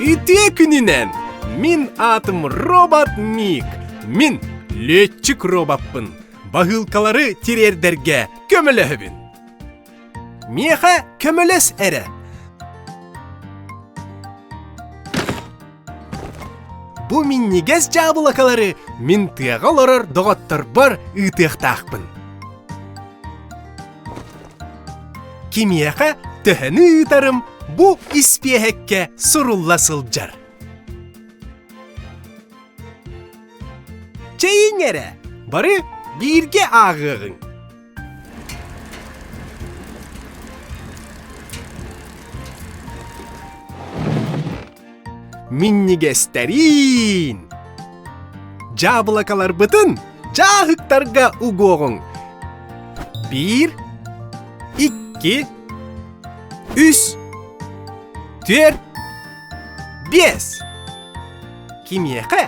Үтүө күнүнэн! Мин аатым Робот Мик. Мин лүөччүк робоппун. Баһыылкалары тириэрдэргэ көмөлөһөбүн. Миэхэ көмөлөс эрэ. Бу минньигэс дьаабылакалары мин тыаҕа олорор доҕотторбор ыытыахтаахпын. Кимиэхэ төһөнү ыытарым бу испиэһэккэ сурулла сылдьар. Чэйиҥ эрэ, бары бииргэ ааҕыаҕыҥ. Минньигэстэриин! Дьаабылакаларбытын дьааһыктарга угуоҕуҥ. Биир, икки, үс, түөрт, биэс. Кимиэхэ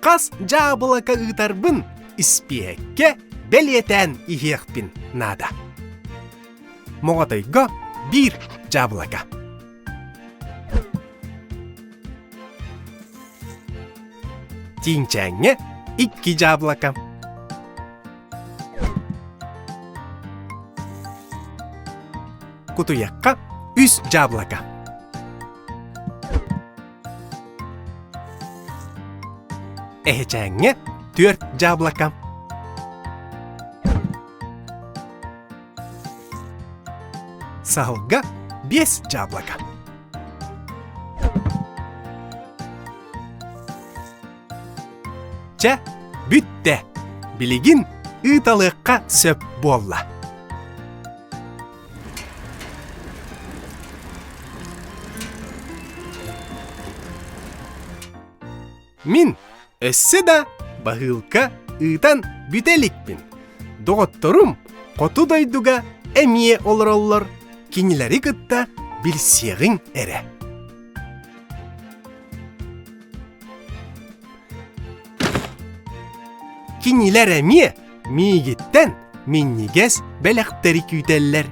хас дьаабылака ыытарбын испиэһэккэ бэлиэтээн иһиэхпин наада. Моҕотойго биир дьаабылака. Тииҥчээҥҥэ икки дьаабылака. Кутуйахха үс дьаабылака. Эһэчээҥҥэ түөрт дьаабылака. Саһылга биэс дьаабылака. Чэ, бүттэ. Билигин ыыталыахха сөп буолла. Мин өссө да баһыылка ыытан бүтэ иликпин. Доҕотторум хоту дойдуга эмиэ олороллор, кинилэри кытта билсиэҕиҥ эрэ. Кинилэр эмиэ миигиттэн минньигэс бэлэхтэри күүтэллэр.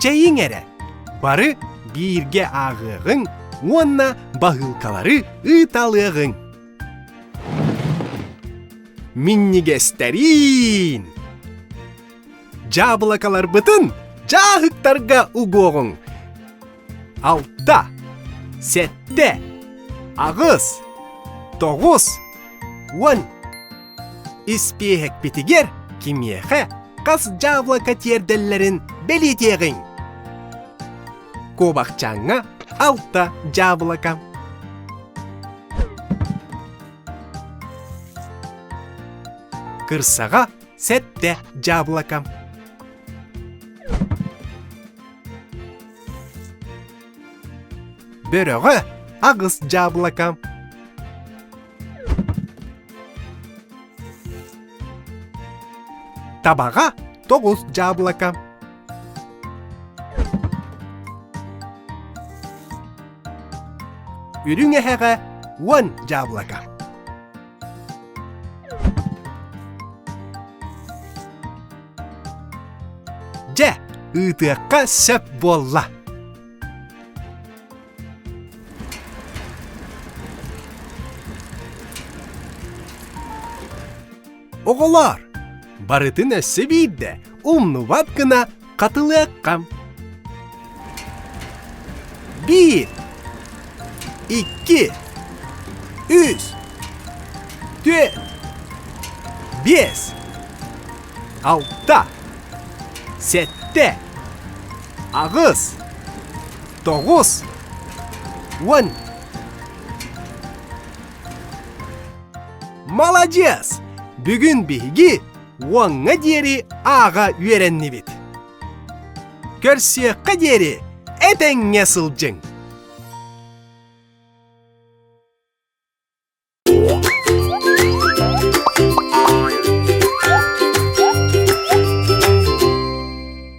Чэйиҥ эрэ, бары бииргэ ааҕыаҕыҥ уонна баһыылкалары ыыталыаҕыҥ. Минньигэстэриин! Дьаабылакаларбытын дьааһыктарга угуоҕуҥ. Алта, сэттэ, аҕыс, тоҕус, уон. Испиэһэкпитигэр кимиэхэ хас дьаабылака тиэрдэллэрин бэлиэтиэҕиҥ. Куобахчааҥҥа алта дьаабылака. Кырсаҕа сэттэ дьаабылака. Бөрөҕө аҕыс дьаабылака. Табаҕа тоҕус дьаабылака. Үрүҥ эһэҕэ уон дьаабылака. Дьэ, ыытыахха сөп буолла. Оҕолоор, барытын өссө биирдэ умнубат гына хатылыахха. Биир, икки, үс, түөрт, биэс, алта, сэттэ, аҕыс, тоҕус, уон. Маладьыас! Бүгүн биһиги уоҥҥа диэри ааҕа үөрэннибит. Көрсүөххэ диэри этэҥҥэ сылдьыҥ!